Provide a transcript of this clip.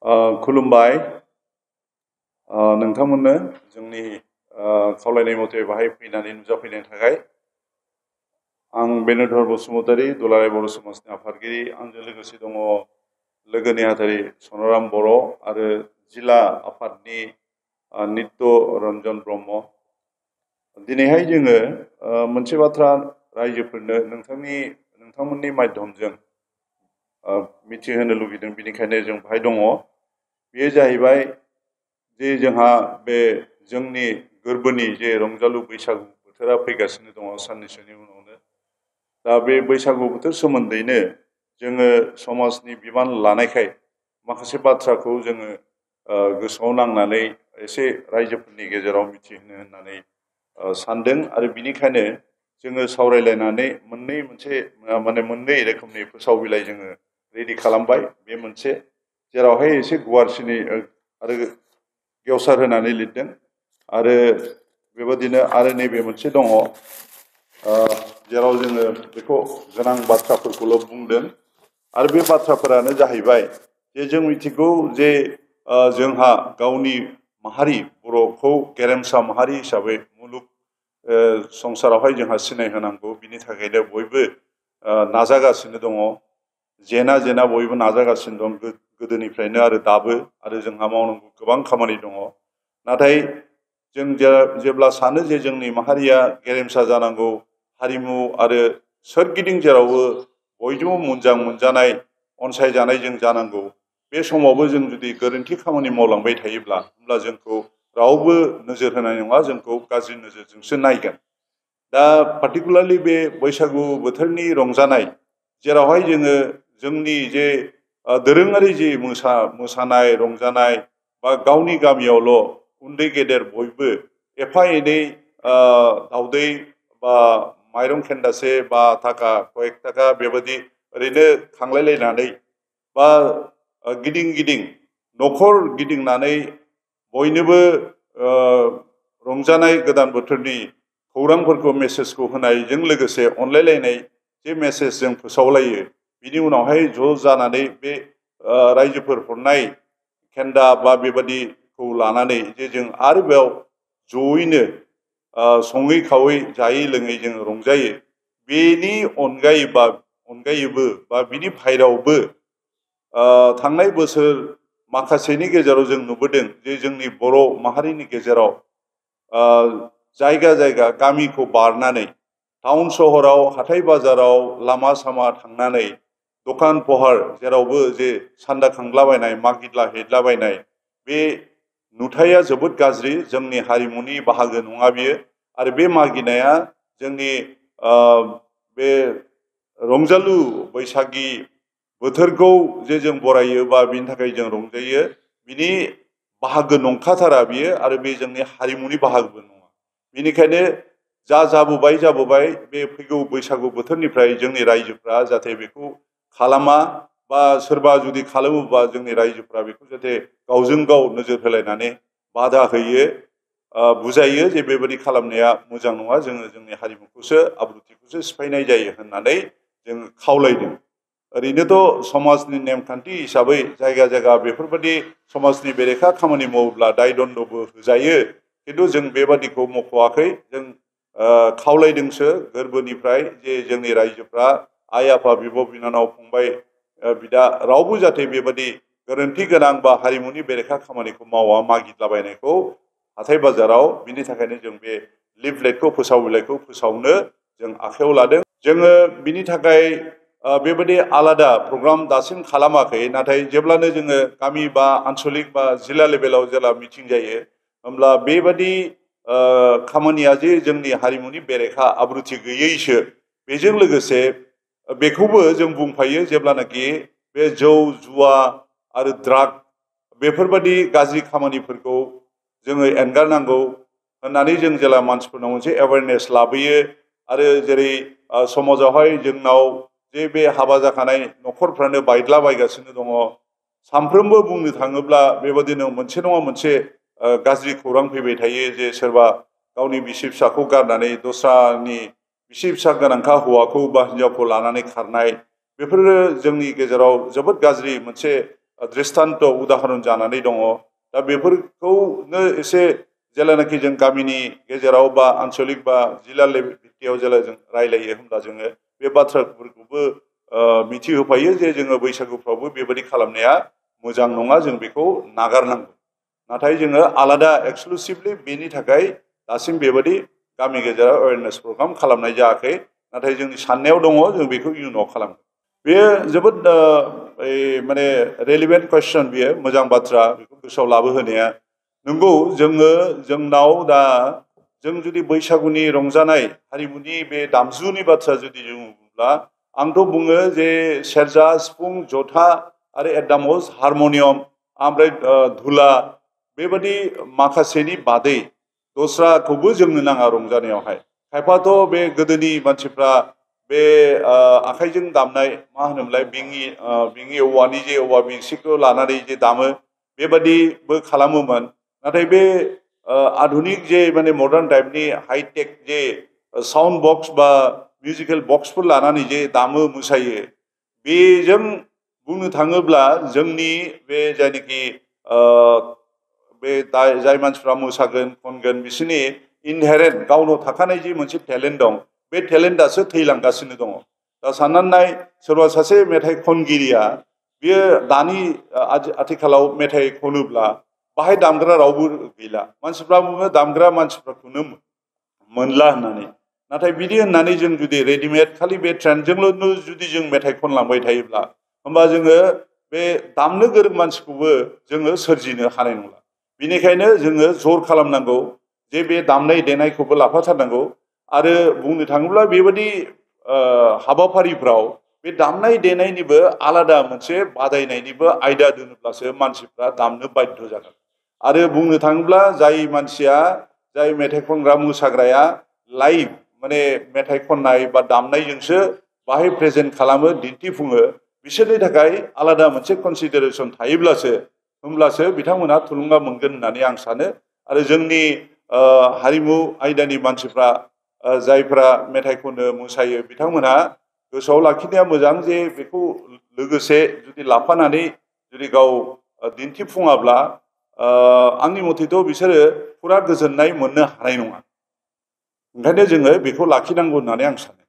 खुलुमबाय नोंथांमोननो जोंनि खावलायनाय मथे बाहाय फैनानै नुजाफैनायनि थाखाय आं बेनुधर बसुमतारी दुलाराय बर' समाजनि आफादगिरि आंजों लोगोसे दङ लोगो नेहाथारि सनाराम बर' आरो जिल्ला आफादनि नित्य रन्जन ब्रह्म दिनैहाय जोङो मोनसे बाथ्रा रायजोफोरनो नोंथांमोननि माध्यमजों मिथिहोनो लुगैदों बेनिखायनो जों बाहाय दङ बेयो जाहैबाय जे जोंहा बे जोंनि गोरबोनि जे रंजालु बैसागु बोथोरा फैगासिनो दङ साननैसोनि उनावनो दा बे बैसागु बोथोर सोमोन्दैनो जोङो समाजनि बिबान लानायखाय माखासे बाथ्राखौ जोङो गोसोआव नांनानै एसे रायजोफोरनि गेजेराव मिथिहोनो होननानै सानदों आरो बिनिखायनो जोङो सावरायलायनानै मोननै रोखोमनि फोसाव बिलाइ जोङो रेडि खालामबाय बे मोनसे जेरावहाय एसे गुवारसिनै आरो गेवसार होनानै लिरदों आरो बेबादिनो आरो नैबे मोनसे दङ जेराव जोङो बेखौ गोनां बाथ्राफोरखौल' बुंदों आरो बे बाथ्राफोरानो जाहैबाय जे जों मिथिगौ जे जोंहा गावनि माहारि बर'खौ गेरेमसा माहारि हिसाबै मुलुग संसारावहाय जोंहा सिनायहोनांगौ बिनि थाखायनो बयबो नाजागासिनो दङ जेना बयबो नाजागासिनो दं गोदोनिफ्रायनो आरो दाबो आरो जोंहा मावनांगौ गोबां खामानि दङ नाथाय जों जेब्ला सानो जे जोंनि माहारिया गेरेमसा जानांगौ हारिमु आरो सोरगिदिं जेरावबो बयजोंबो मोनजानाय अनसायजानाय जों जानांगौ बे समावबो जों जुदि गोरोन्थि खामानि मावलांबाय थायोब्ला होमब्ला जोंखौ रावबो नोजोर होनाय नङा जोंखौ गाज्रि नोजोरजोंसो नायगोन दा पार्टिकुलारलि बे बैसागु बोथोरनि रंजानाय जेरावहाय जोङो जोंनि जे दोरोङारि जे मोसानाय रंजानाय बा गावनि गामियावल' उन्दै गेदेर बयबो एफा एनै दावदै बा माइरं खेन्दासे बा थाखा कयेक थाखा बेबायदि ओरैनो खांलायलायनानै बा गिदिं न'खर गिदिंनानै बयनोबो रंजानाय गोदान बोथोरनि खौरांफोरखौ मेसेजखौ होनायजों लोगोसे अनलायलायनाय जे मेसेज जों फोसावलायो बिनि उनावहाय ज' जानानै बे रायजोफोर हरनाय खेन्दा बा बेबादिखौ लानानै जे जों आरो बेयाव जयैनो सङै खावै जायै लोङै जोङो रंजायो बेनि अनगायैबो बा बिनि बाहेरावबो थांनाय बोसोर माखासेनि गेजेराव जों नुबोदों जे जोंनि बर' माहारिनि गेजेराव जायगा गामिखौ बारनानै टाउन सहराव हाथाय बाजाराव लामा सामा थांनानै दखान पहार जेरावबो जे सान्दा खांलाबायनाय मागिला हैदलाबायनाय बे नुथाया जोबोद गाज्रि जोंनि हारिमुनि बाहागो नङा बियो आरो बे मागिनाया जोंनि बे रंजालु बैसागि बोथोरखौ जे जों बरायो बा बिनि थाखाय जों रंजायो बिनि बाहागो नंखाथारा बियो आरो बे जोंनि हारिमुनि बाहागोबो नङा बेनिखायनो जाबोबाय बे फैगौ बैसागु बोथोरनिफ्राय जोंनि रायजोफ्रा जाहाथे बेखौ खालामा बा सोरबा जुदि खालामोबा जोंनि रायजोफ्रा बेखौ जाहाथे गावजों गाव नोजोर होलायनानै बादा होयो बुजायो जे बेबायदि खालामनाया मोजां नङा जोङो जोंनि हारिमुखौसो आब्रुथिखौसो सिफायनाय जायो होननानै जोङो खावलायदों ओरैनोथ' समाजनि नेमखान्थि हिसाबै जायगा बेफोरबायदि समाजनि बेरेखा खामानि मावोब्ला दाय दन्द'बो होजायो खिन्थु जों बेबादिखौ मख'वाखै जों खावलायदोंसो गोरबोनिफ्राय जे जोंनि रायजोफ्रा आइ आफा बिब' बिनानाव फंबाय बिदा रावबो जाहाथे बेबादि गोरोन्थि गोनां बा हारिमुनि बेरेखा खामानिखौ मावा मागिलाबायनायखौ हाथाय बाजाराव बिनि थाखायनो जों बे लिफलेटखौ फोसाव बिलाइखौ फोसावनो जों आखायाव लादों जोङो बिनि थाखाय बेबायदि आलादा प्रग्राम दासिम खालामाखै नाथाय जेब्लानो जोङो गामि बा आन्चलिक बा जिल्ला लेभेलाव जेब्ला मिटिं जायो होमब्ला बेबादि खामानिया जे जोंनि हारिमुनि बेरेखा आब्रुथि गैयैसो बेजों लोगोसे बेखौबो जों बुंफायो जेब्लानाखि बे जौ जुवा आरो ड्राग बेफोरबादि गाज्रि खामानिफोरखौ जोङो एंगारनांगौ होननानै जों जेला मानसिफोरनाव मोनसे एवारनेस लाबोयो आरो जेरै समाजावहाय जोंनाव जे बे हाबा जाखानाय न'खरफ्रानो बायदलाबायगासिनो दङ सानफ्रोमबो बुंनो थाङोब्ला बेबादिनो मोनसे नङा मोनसे गाज्रि खौरां फैबाय थायो जे सोरबा गावनि बिसि फिसाखौ गारनानै दस्रानि बिसि फिसा गोनांखा हौवाखौ बा हिन्जावखौ लानानै खारनाय बेफोरो जोंनि गेजेराव जोबोद गाज्रि मोनसे दृष्टान्त उदाहरन जानानै दङ दा बेफोरखौनो एसे जेलानाखि जों गामिनि गेजेराव बा आन्चलिक बा जिल्ला भित्तियाव जेला जों रायलायो होमब्ला जोङो बे बाथ्राफोरखौबो मिथिहोफायो जे जोङो बैसागुफ्रावबो बेबायदि खालामनाया मोजां नङा जों बेखौ नागारनांगौ नाथाय जोङो आलादा एक्सक्लुसिभलि बेनि थाखाय दासिम बेबायदि गामि गेजेराव एवेरनेस प्रग्राम खालामनाय जायाखै नाथाय जोंनि साननायाव दङ जों बेखौ इयुनाव खालामगोन बेयो जोबोद माने रेलिभेन्ट कुइसन बियो मोजां बाथ्रा बेखौ गोसोआव लाबोहोनाया नंगौ जोंनाव दा जों जुदि बैसागुनि रंजानाय हारिमुनि बे दामजुनि बाथ्रा जुदि जों बुङोब्ला आंथ' बुङो जे सेरजा सिफुं जथा आरो एट द मस्ट हारमनियाम ओमफ्राय धुला बेबादि माखासेनि बादै दस्राखौबो जोंनो नाङा रंजानायावहाय खायफाथ' बे गोदोनि मानसिफ्रा बे आखाइजों दामनाय मा होनोमोनलाय बिङि औवानि जे औवा बिंसिखौ लानानै जे दामो बेबादिबो खालामोमोन नाथाय बे आधुनिक जे माने मडार्न टाइपनि हाइटेक जे साउन्ड बक्स बा मिउजिकेल बक्सफोर लानानै जे दामो मोसायो बेजों बुंनो थाङोब्ला जोंनि बे जायनाखि बे जाय मानसिफ्रा मोसागोन खनगोन बिसोरनि इनहेरेन्ट गावनाव थाखानाय जि मोनसे टेलेन्ट दं बे टेलेन्टआसो थैलांगासिनो दङ दा साननानै नाय सोरबा सासे मेथाइ खनगिरिया बियो दानि आथिखालाव मेथाइ खनोब्ला बाहाय दामग्रा रावबो गैला मानसिफ्रा बुङो दामग्रा मानसिफोरखौनो मोनला होननानै नाथाय बिदि होननानै जों जुदि रेडिमेड खालि बे ट्रेन्डजोंल' जुदि जों मेथाइ खनलांबाय थायोब्ला होमबा जोङो बे दामनो गोरों मानसिखौबो जोङो सोरजिनो हानाय नंला बिनिखायनो जोङो जर खालामनांगौ जे बे दामनाय देनायखौबो लाफाथारनांगौ आरो बुंनो थाङोब्ला बेबायदि हाबाफारिफ्राव बे दामनाय देनायनिबो आलादा मोनसे बादायनायनिबो आयदा दोनोब्लासो मानसिफ्रा दामनो बाध्य जागोन आरो बुंनो थाङोब्ला जाय मानसिया जाय मेथाइ खनग्रा मोसाग्राया लाइभ माने मेथाइ खननाय बा दामनायजोंसो बाहाय प्रेजेन्ट खालामो दिन्थिफुङो बिसोरनि थाखाय आलादा मोनसे कनसिडारेसन थायोब्लासो होमब्लासो बिथांमोनहा थुलुंगा मोनगोन होननानै आं सानो आरो जोंनि हारिमु आयदानि मानसिफ्रा जायफ्रा मेथाइ खनो मोसायो बिथांमोनहा गोसोआव लाखिनाया मोजां जे बेखौ लोगोसे जुदि लाफानानै जुदि गाव दिन्थिफुङाब्ला आंनि मथेथ' बिसोरो फुरा गोजोननाय मोननो हानाय नङा ओंखायनो जोङो बेखौ लाखिनांगौ होननानै आं सानो